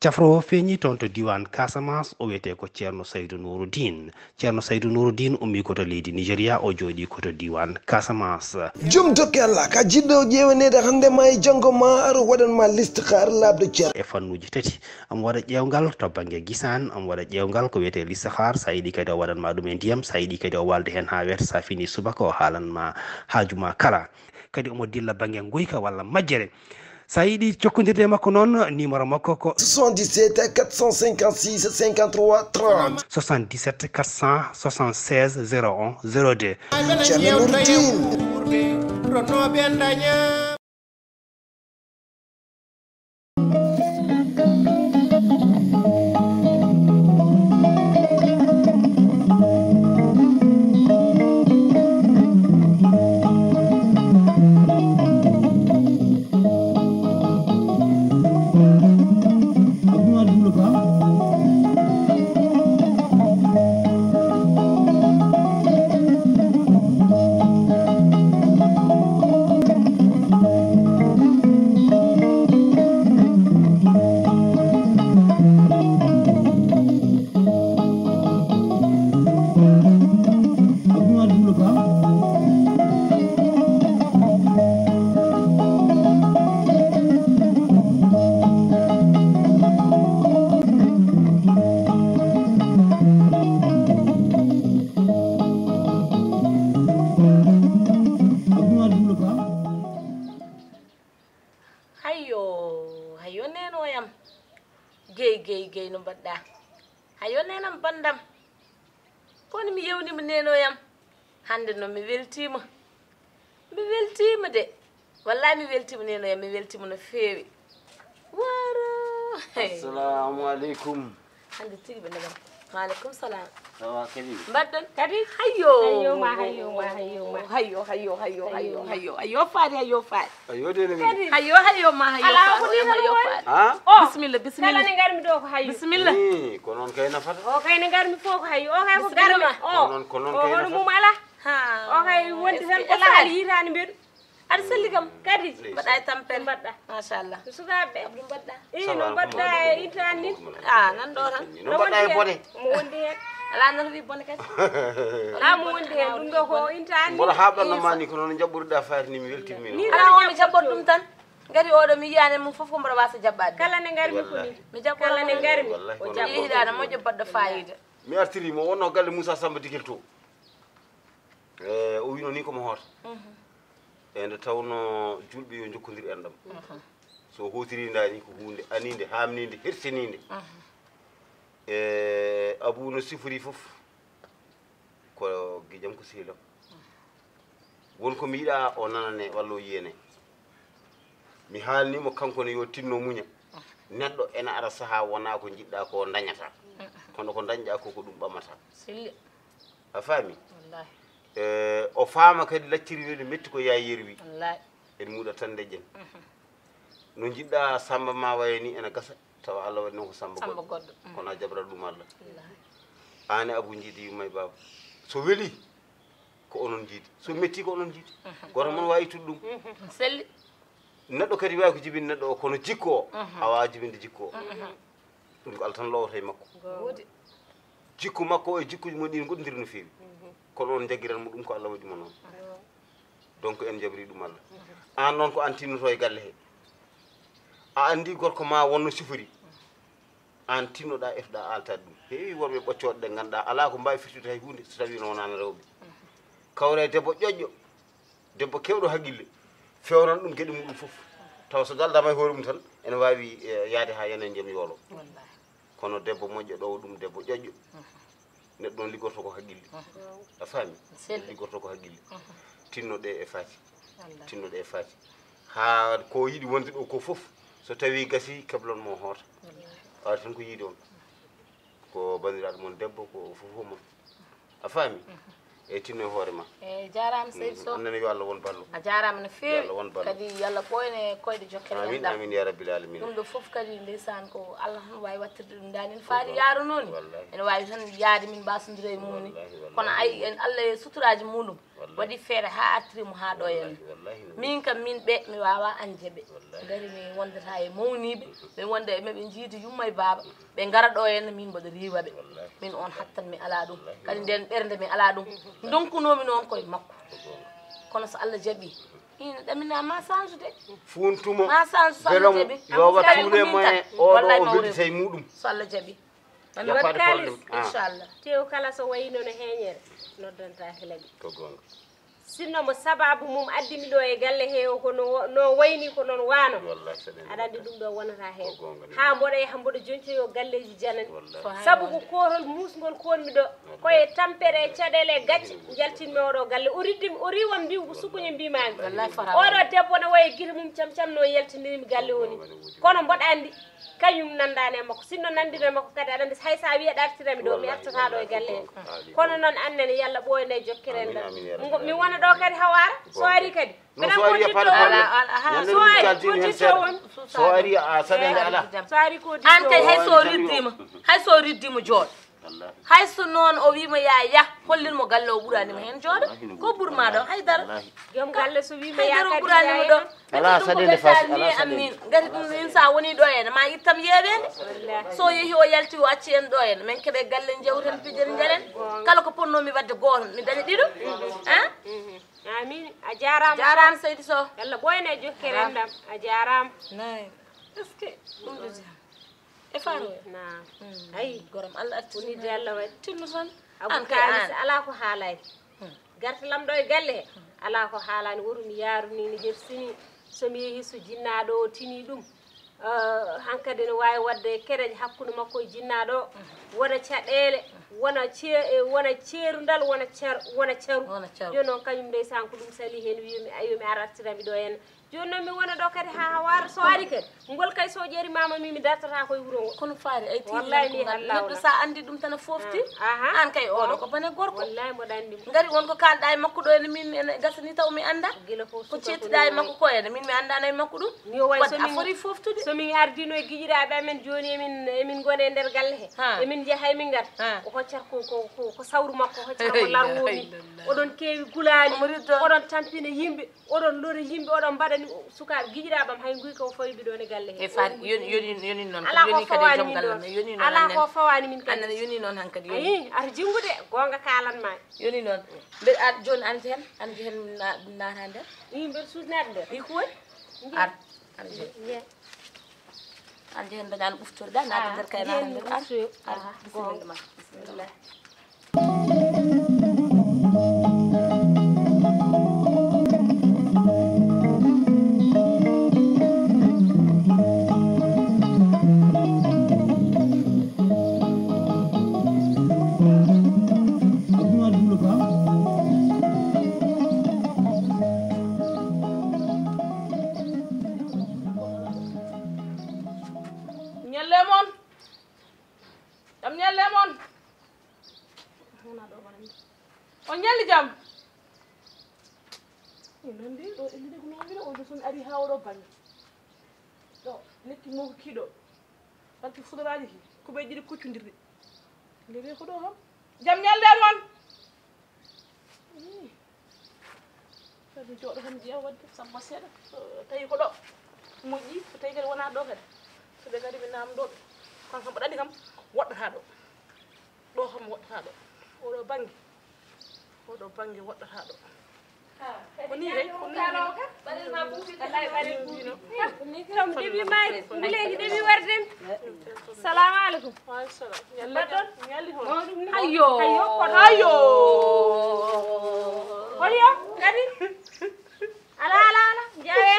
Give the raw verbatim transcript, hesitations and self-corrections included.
Cafroowo feeñi toon to diiwaan Casamance, o wiyetee ko Ceerno Saydu Nuurudiin. Ceerno Saydu Nuurudiin ummii ko to leydi Nigeria, o jooɗii ko to diiwaan Casamance. Jom dokke Allah ka jiɗɗo ƴeewaneede hannde ma e janngo ma aro waɗan ma listixaar laaɓɗo ceer. E fannuuji tati, omo waɗa ƴeewngal to bannge gisaan, omo waɗa ƴeewngal ko wiyetee listixaar, so a yiɗi kadi o waɗan ma ɗum e ndiyam, so a yiɗi kadi o waalda heen haa weeta, so a finii subaka o haalan ma haaju ma kala. Kadi omo dilla bannge nguyka walla majjere. So a yiɗi jokkondirde e makko noon, numéro makko ko soixante-dix-sept quatre cent cinquante-six cinquante-trois trente. Soixante-dix-sept quatre cent soixante-seize zéro un zéro deux. Ceerno Nuurudiin. Hayyo, hayyo, neno yam. Gey, gey, gey, no mbaɗɗa? Hayyo, nenam banndam. Kono mi yewnima neno yam. Hannde noon mi weltiima. Mi weltiima de. Wallaay mi weltiima neno yam, mi weltiima no feewi. Waro. Assalamu aleykum. Hannde tigi ɓe nagam. Maaleykum salam. Sawa kadi. Mbaɗɗon? Kadi? Hayyo. Hayyo ma, hayyo ma, hayyo ma. Hayyo, hayyo, hayyo, hayyo, hayyo. Hayyo faati, hayyo faati. Hayyo de ne. Kadi? Hayyo, hayyo ma, hayyo faati. Ala ko ni hayyo faati. Ha? Oh. Bismillah, bismillah. Kala ne ngarmi ɗo ko hayyo. Bismillah. Ni, ko noon kay nafata. O kay ne ngarmi fof ko hayyo. O kay ko garmi. O. Ko noon, ko noon kay nafata. O hono mum ala. Ha. O kay wondi tan ko laali yitaani mbeɗu. Aɗa selli kam kadi. Mbaɗɗa e tampere. Mbaɗɗa. Machallah. Sukaaɓe. Abdou mbaɗɗa. I no mbaɗɗa e intaani. A nan ɗo tan. No mbaɗɗa e bone. Mo wondi heen. Ala nan wi bone kadi. Ala mo wondi heen ɗum ɗo ko intaani. Mboɗo haa ɓanno ma ni ko noon jaɓɓuruɗa faati ni mi weltimmi. Ni ra o mi jaɓɓot ɗum tan. Ngari oɗo mi yiyaani mo fof ko mboɗo wasa jaɓɓaade. Kala ne ngarmi ko ni. Mi jaɓɓo kala ne ngarmi. O jaɓɓo. Yiɗaana moƴƴo baɗɗo fayida. Mi artiri mo wonno galle Moussa Samba Digel to. E o wino ni ko mo hoota. E nde tawno julɓe yo jokkondir enɗam. So hootiri ndani ko huunde aniinde, haamniinde, hersiniinde. E Abou no sifori fof ko gijam ko sehlam. Won ko mi yiɗa o nanane walla o yiyane. Mi haalnimo kanko ne yo tinno muña. Neɗɗo ena ara saha wona ko jiɗɗa ko dañata. Kono ko dañɗa ko ko ɗum ɓamata. Selli. A faami? Wallahi. E o faama kadi lacciri weli metti ko yayi yerwi. Wallahi. En muɗa tan deƴƴen. No jiɗɗa Samba ma waye ni ena gasa tawa Allah waɗi noon ko Samba goɗɗo. Samba goɗɗo. Kono a jaɓrat ɗum Allah. Wallahi. Aan e Abou jiidi yumma e baaba. So weli ko onon jiidi. So metti ko onon jiidi. Goto mon wawi ittude ɗum. Selli. Neɗɗo kadi wawi ko jibinde neɗɗo o kono jikko o a wawa jibinde jikko o. Ɗum ko Allah tan lowata e makko. Jikku makko e jikkuji mon ɗin goɗɗodiri no feewi. Kono on jaggiran mo ɗum ko Allah waɗi mo noon. Donc en jabri ɗum Allah. An noon ko an tinnoto e galle he. A andi gorko ma wonno sifori. An tinnoɗa efɗa altade ɗum. Heewi worɓe ɓoccooɗe ɗe ganduɗa ala ko mbawi firtude hay hunde so tawi no wonano rewɓe. Kawra e debbo ƴoƴƴo. Debbo kewɗo haqqille fewnan ɗum geɗe muɗum fof. Tawa so daldama e hoore mum tan ene wawi yaade ha yana e ndiyam yoolo. Kono debbo moƴƴo ɗowo ɗum debbo ƴoƴƴo. Neɗɗo noon liggorto ko haqqille. A faami? Liggorto ko haqqille. Tinnoɗe e faati. Tinnoɗe e faati. Ha ko yiɗi wonde ɗo ko fof so tawi gasi keblon mo hoota. Waɗi tan ko yiide on. Ko bandiraɗo mon debbo ko fof mon. A faami? E tinno e hoore ma. Eyi jarama seydi sow. Annene yo Allah won ballo. A jarama no feewi. Yo Allah won ballo. Kadi yo Allah ɓooyne koyɗe jokkere. Amin amin ya rabbil alamin. Ɗum ɗo fof kadi ndeysan ko Allah tan wawi wattirde ɗum dani no faari yaaro noon. Ene wawi tan yaade min mbasodira e mum ni. Kono ay en Allah e suturaji muɗum. Waɗi feere haa artiri mo haa ɗo henna. Min kam, min ɓe, mi waawaa an jeɓe. Ngari mi wondata e mawniiɓe, ɓe wonda e maɓɓe njiidi yumma e baaba. Ɓe ngara ɗo henna, min mboɗo riiwa ɓe. Min on hattan mi alaa ɗum. Kadi nden ɓernde mi alaa ɗum. Ndonkunoomi noon koye makko. Kono so Allah jaɓi, ina ɗamina ma change de. Fuuntumo. Ma change so Allah jaɓi. Yo wa tuule moyen oɗo o weddita e muɗum. So Allah jaɓi. Mami waɗ kaalis. Inchallah. Tew kala so wayi nono heeñere, noddanta helaɓi. Ko goonga. Sinno mo sababu mum addimi ɗo e galle he o ko no, no wayni ko noon waano. Aɗa anndi ɗum ɗo wonata heen. Haa mboɗo yaha mboɗo joncoyo galleeji janani. Sabu ko koorol muusngol koonmi ɗo. Ko e tampere e caɗeele e gacce njaltinmi oɗo galle. O riddimi, o riiwam mbiw ko sukuñe mbimami. Oɗo debbo no wayi gite mum cam cam no yaltindirimi galle o ni. Kono mboɗo anndi kañum nanndaani e makko. Sinno nanndino e makko kadi, aɗa anndi hay so a wiyi aɗa artirami ɗo, mi artata ɗo e galle he. Kono noon, annene, yalla ɓooyna e jokkere enɗam. Mi wona ɗo kadi hawaara, so ari kadi. Minen ko jiɗɗo won. So ari ko jiɗɗo won. So ari a saɗende alaa. So ari ko jiɗɗo won. An kay hay so riddima, hay so riddima jooɗo. Hay so noon o wiima ya yah, hollin mo galle o ɓuraani mo heen jooɗo. Ko ɓurma ɗo, hay dara. Joom galle so wiima ya kadi ɓuraani mo ɗo. Alaa saɗende fasi, alaa saɗende. Ngati ɗum min sa woni ɗo heen, ma ittam yeeɓeende. So yehi o yalti o acci en ɗo heen, min keɓe galle jewten pijen njalen. Kala ko ponnomi waɗde gooto, mi daña ɗiɗo. Hein? Amin. A jaaraama. Jaaraama Seydi Sow. Yalla ɓooyna e jokkere enɗam. A jaaraama. Nayi. Est-ce que ɗum ɗo jeyaa? E faaro. Na. Ay, gorom Allah arti. Woni de Allah waɗi. Tinno tan. Abu kaalis alaa ko haalaani. Garta lam ɗo e galle he, alaa ko haalaani, woru mi yaaru ni, mi hersini. So mi yehi so jinnaaɗo o tini ɗum, eh, hankadi ne waawi waɗde kereje hakkunde makko e jinnaaɗo o. Wona caɗeele, wona ce-, eh, wona ceerundal, wona car-, wona caru. Wona caru. Jooni noon kañum ndeysaan ko ɗum sali heen, wiyomi, ayo mi ar artirami ɗo heen. Jooni noon mi wona ɗo kadi haa hawaara, so ari kadi. Ngol kay so ƴeeri mama mi, mi dartata koye wuro ngo. Kono faari ay tigi. Wallahi ni Allah. Neɗɗo sa andi ɗum tan a fofti. Aha. An kay oɗo ko bane gorko. Wallahi mboɗo andi mo. Ngari won ko kalɗa e makko ɗo ene min ene gasani taw mi anda. Gila ko ceettiɗa e makko ko ene min mi andano e makko ɗum. Ni o way so min a fori foftude. So min ardino e giƴiraaɓe amen jooni emin emin ngona e nder galle he. Emin njaha emin ngar. O hoccat ko ko ko sawru makko hoccat ko larwo min. Oɗon keewi gulaali. Oɗon tampina yimɓe. Oɗon lori yimɓe, oɗon mbaɗani sukaaɓe giƴiraaɓe am, hay nguyka o fawi mbiɗo ne galle he. E faati, yoni, yoni, yoni noon. Alaa ko fawaani min ɗoon. Alaa ko fawaani min kadi. Annene yoni noon hankadi, yoni. Ayi, ar jinngude, goonga kaalan ma. Yoni noon. Mbeɗa ar jooni an jehen, an jehen na-, naata nder. Ii, mbeɗa suusnaade nder. Ii, ko woni? Ar, ar jehen. An jehen mbeɗa an ɓuftorɗa, naata nder kay naata nder. Ar, ar, bisimilla ma. Bisimilla. Ñalle mon. Jam ñalle mon. On ñalli jam? Min noon de, ɗo ƴellide ko noon wiro, on so mi ari haa oɗo bannge. Ɗo, lekki mo ko kiɗo. Balki fuɗoraaji ki, kuɓe ɗiɗi kuccondirɗi. Nde wiye ko ɗo kam. Jam ñalle mon. Ii. Kadi jooɗo tan jeewa waɗde samba seeɗa. So tawi ko ɗo moƴƴi, so tawi kadi wonaa ɗo kadi. So ɓe ngari ɓe naamndoo ɓe. Kono kam mbaɗani kam woɗɗataa ɗo. Ɗo kam woɗɗataa ɗo. Oɗo bannge. Oɗo bannge woɗɗataa ɗo. Ko nii kay, ko nii wino. Kam debi maari, mbileeji debi warde mi. Salamu aleykum. Wa aleykum salam. Mbaɗɗon? Ñalli hono. Ayyo. Ayyo, kono. Ayyo. Hol yo? Kadi? Ala, ala, ala. Jawe.